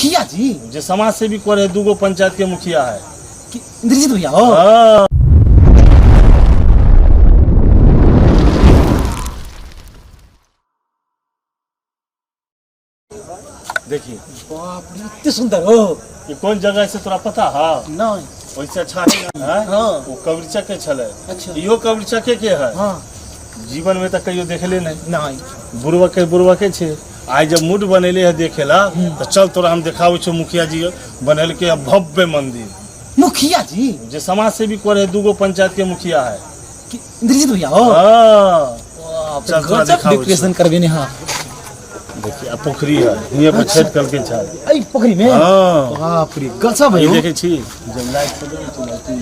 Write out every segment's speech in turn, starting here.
मुखिया जी जे समाज सेवी करे है, दूगो पंचायत के मुखिया है। कि इंद्रजीत भैया हो? हाँ। देखिए। बाप रे, इतने सुंदर हो। ये कौन जगह से तोरा पता है? नहीं। वैसे अच्छा है ना, है? हाँ। वो कबरीचक के छलै। अच्छा। इहो कबरीचके के है। हाँ। जीवन में तो कहियो देखले नहीं। नहीं। बुढ़वा के बुढ़वा के छे। आइ जब मूड बनेले है देखेला तो चल तोरा हम देखाबै छौ मुखिया जी बनेलके है भव्य मंदिर। मुखिया जी? जे समाज सेवी करे है, दूगो पंचायत के मुखिया है। कि इंद्रजीत भैया हो? हाँ। बाप रे, चल तोरा गजब देखाबै छौ। डेकोरेशन करबे ने। हाँ। देखिए, आ पोखरी है, हियां पर छठि कलके छल। एहि पोखरी में? हाँ। बाप रे, गजब है। ई हो। देखै छी जब लाइट चलै छै, लाइटिंग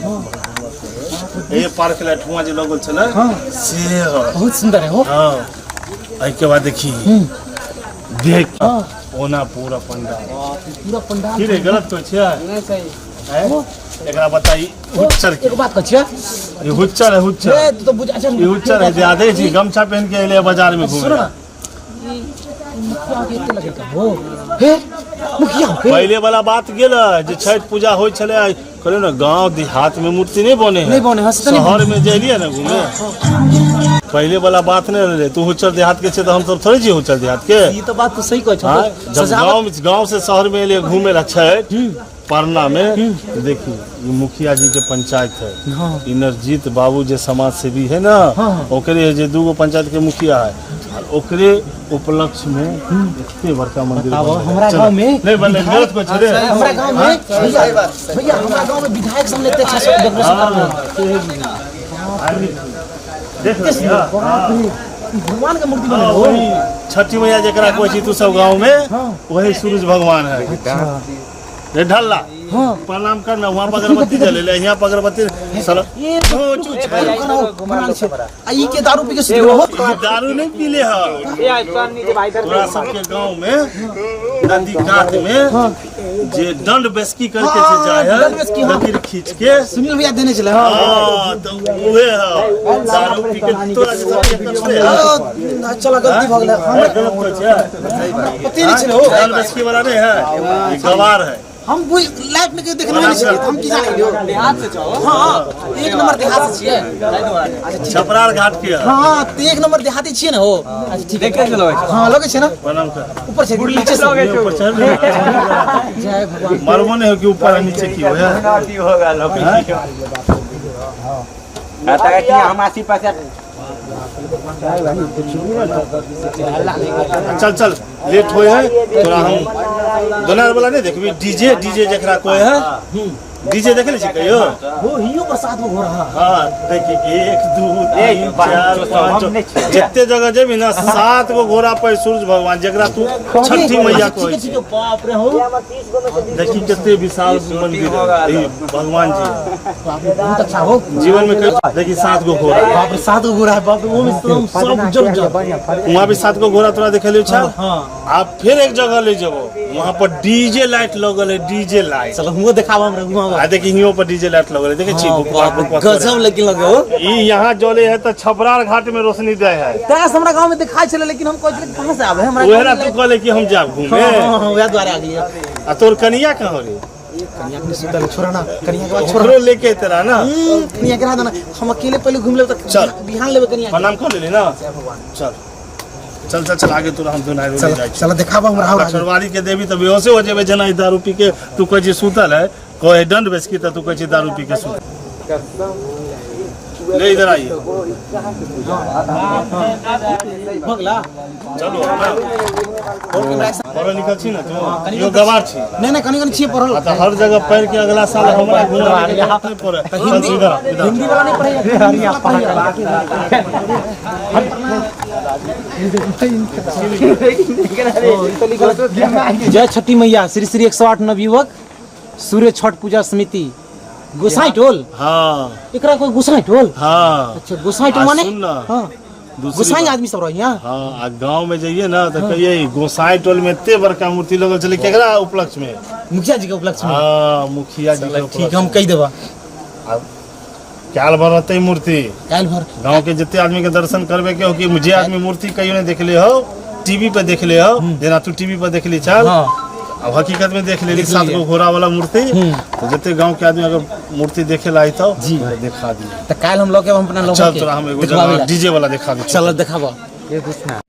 ये पार्क लाइट हुआ जे लगल छलै। हाँ। से है। बहुत सुंदर है हो। हाँ, एहिके बाद देखी देख। हाँ। ओना पूरा पंडाल। पूरा पंडाल। की रे, गलत कहै छियै? नहीं, सही। हैं? एकरा बताई हुच्चर के। एगो बात कहै छियै। ई हुच्चर है, हुच्चर। ए, तू तो बुझ, अच्छा। ई हुच्चर है, ज्यादा छी गमछा पहन के एले बाजार में घूमे। सुनो ना, ई मुखिया के एते लगेलकै हो? हे मुखिया के पहले वाला बात गेल जे छठ पूजा होइ छलै, कहलियै ने गांव देहात में मूर्ति नहीं बने है। नहीं बने है, से तऽ नहीं। शहर में जलिए ना घूमे, पहले वाला बात नहीं रहे। तू हुच्चर देहात के छे तऽ हम सब थोड़े छी हुच्चर देहात के। ई तो बात तू सही कहै छौ। हाँ, जब सजावट गांव गांव से शहर में एलिए घूमे ला छठ परना में, देखी ये मुखिया जी के पंचायत है। इंद्रजीत बाबू जे समाज सेवी है ना, हाँ। ओकरे जे दूगो पंचायत के मुखिया है और ओकरे उपलक्ष्य में एते बड़का मंदिर बताबो, बनल है। हमरा चलो। गाँव में नहीं बनल, गलत कुछ रे। हमरा गांव में भैया, भैया हमरा गांव में विधायक सब ने एते अच्छा से डेकोरेशन करल है। देख एते हाँ, सुंदर, बाप रे, ई भगवान के मूर्ति बनल हाँ, हो। वही छठी मैया जकरा कहै छी तू सब गाँव में, हाँ। वही सूरज भगवान है रे। ढल्ला, प्रणाम करना। वहाँ पर अगरबत्ती जले ले, यहाँ पर अगरबत्ती साला। ये ओ, चुप छै। आ ई के दारू पी के सुत गेलो हो। ई दारू नहीं पीले है। ए आई चल नीचे भाई इधर। तोरा सबके गांव में नदी कात में जे दंड बैसकी करके जे जाय है, दंड बैसकी, हाँ। लकीर खींच के। सुनील भैया देने चले। हाँ। हाँ, तो उहे है दारू पी के तोरा जे सबके कटले है। हाँ, चल गलती भ गेलै हमरा। गलत कहै छै? पते नहीं छलै हो। दंड बैसकी वाला नहीं है, ई गवार है। हम बुझ लाइफ में कहियो देखने नहीं छलियै, हम की जाने गेलियो। देहात से छौ? हाँ, एक नंबर देहात से छियै। अच्छा ठीक है। छपरार घाट के है। हाँ, तो एक नंबर देहाती छियै ने हो। अच्छा ठीक है। देखे से लगै छै। हाँ, लगै छै ना। प्रणाम कर। ऊपर से नीचे से। लगै छै। ऊपर चढ़ ले। जय भगवान। मरबो नहीं हो कि ऊपर आ नीचे की हो है। की हो गेल? हम आसी पास। चल चल, लेट होए है तोरा। हम दोनार वाला नहीं देखबी? डीजे, डीजे जकरा कोई है, डीजे देख ले छी कहियो? हो, हियो पर सात गो घोड़ा। हाँ, देखी, 1 2 3 4 5, जितने जगह जेबी ना, सात गो घोड़ा पर सूरज भगवान जकरा तू छठी मैया ठीक कहै है, छी। ठीक है, बाप रे हो। देखी कते विशाल मंदिर है ई भगवान जी। बाप रे, बहुत अच्छा हो। जीवन में कहियो देखी सात गो घोड़ा। बाप रे, सात गो घोड़ा है। बाप रे, वो में एकदम सब उज्जर उज्जर। वहाँ भी सात गो घोड़ा तोरा देखलियो छा। हाँ। आप फिर एक जगह ले जेबो, वहाँ पर डीजे लाइट लगल है, डीजे लाइट। चलो, हुओ देखाबो हमरा हुआ। आ देखी, हियो पर डीजे लाइट लगल है, देखै छी? बाप रे, गजब लेकिन लगे हो। ई यहाँ जले है तऽ छपरार घाट में रोशनी दे है। तैं से हमरा गांव में दिखाई छलै, लेकिन हम कहै छलै कहाँ से आबे हमरा उहे गाँव ना में। तू कहले कि हम जाब घूमे। हाँ, हाँ, वएह दुआरे आ गेलियै। आ तोर कनिया कहाँ रे? कनिया के सुतल, छोड़ा ना कनिया के बात, छोड़ा। ओकरो लेके एते रहा ना। कनिया के रहा देना, हम अकेले पहले घूम लेब तऽ चल। बिहान लेबै कनिया के। प्रणाम कर लेली ना? जय भगवान। चल चल चल चल, आगे तोरा हम दोनार ले चल। जाइ छी। चल, देखाबो हमरा और आगे। कठरवारी के देवी तऽ बेहोशे हो जेबे। जेना ई दारू पी के तू कहै छी सुतल है, कहे दंड बेचकी तऽ तू कहै छी दारू पी के सुतल। ले इधर आइए। भऽ गेला। चलो ना, पढ़ल लिखल छी ना तू? यो गवार छी? नहीं नहीं, कनी कनी छियै पढ़ल। आ तऽ हर जगह पढ़ के अगला साल हमरा घुमावे के जरूरत नहीं पड़े। चल तू इधर आ, इधर आ। हिंदी वाला नहीं पढ़ैया, हिंदी वाला पढ़ैया। जय छठी मैया, श्री श्री 108 नवयुवक सूर्य छठ पूजा समिति, गोसाई टोल। हाँ। एकरा कोई गोसाई टोल? हाँ। अच्छा, गोसाई टोल आ माने? सुन ना। हाँ। दूसरी गोसाई बात। आदमी सब रही यहाँ। हाँ, आ गांव में जाइए ना तो कहिए गोसाई टोल में एते बड़का मूर्ति लगल छलै, केकरा उपलक्ष्य में? मुखिया जी के उपलक्ष्य में। हाँ, मुखिया जी के ठीक, हम कहि देबा। काल्हि भर रहतै मूर्ति। काल्हि भर। गांव के जितने आदमी के दर्शन करबे के हो कि जे आदमी मूर्ति कहियो नहीं देखले हो, टीवी पे देखले हो, जेना तू टीवी पर देखली छल। हाँ। अब हकीकत में देख लेली देख 7 लेलियै। गो घोड़ा वाला मूर्ति। तो जते गांव के आदमी अगर मूर्ति देखे ला तो जी। देखा दी। तऽ काल्हि हम लऽ के आएब हम अपना लोग चल तोरा हम एगो देखबाबै जगह ला। डीजे वाला देखा दी। चल देखाबऽ। ये कुछ ना।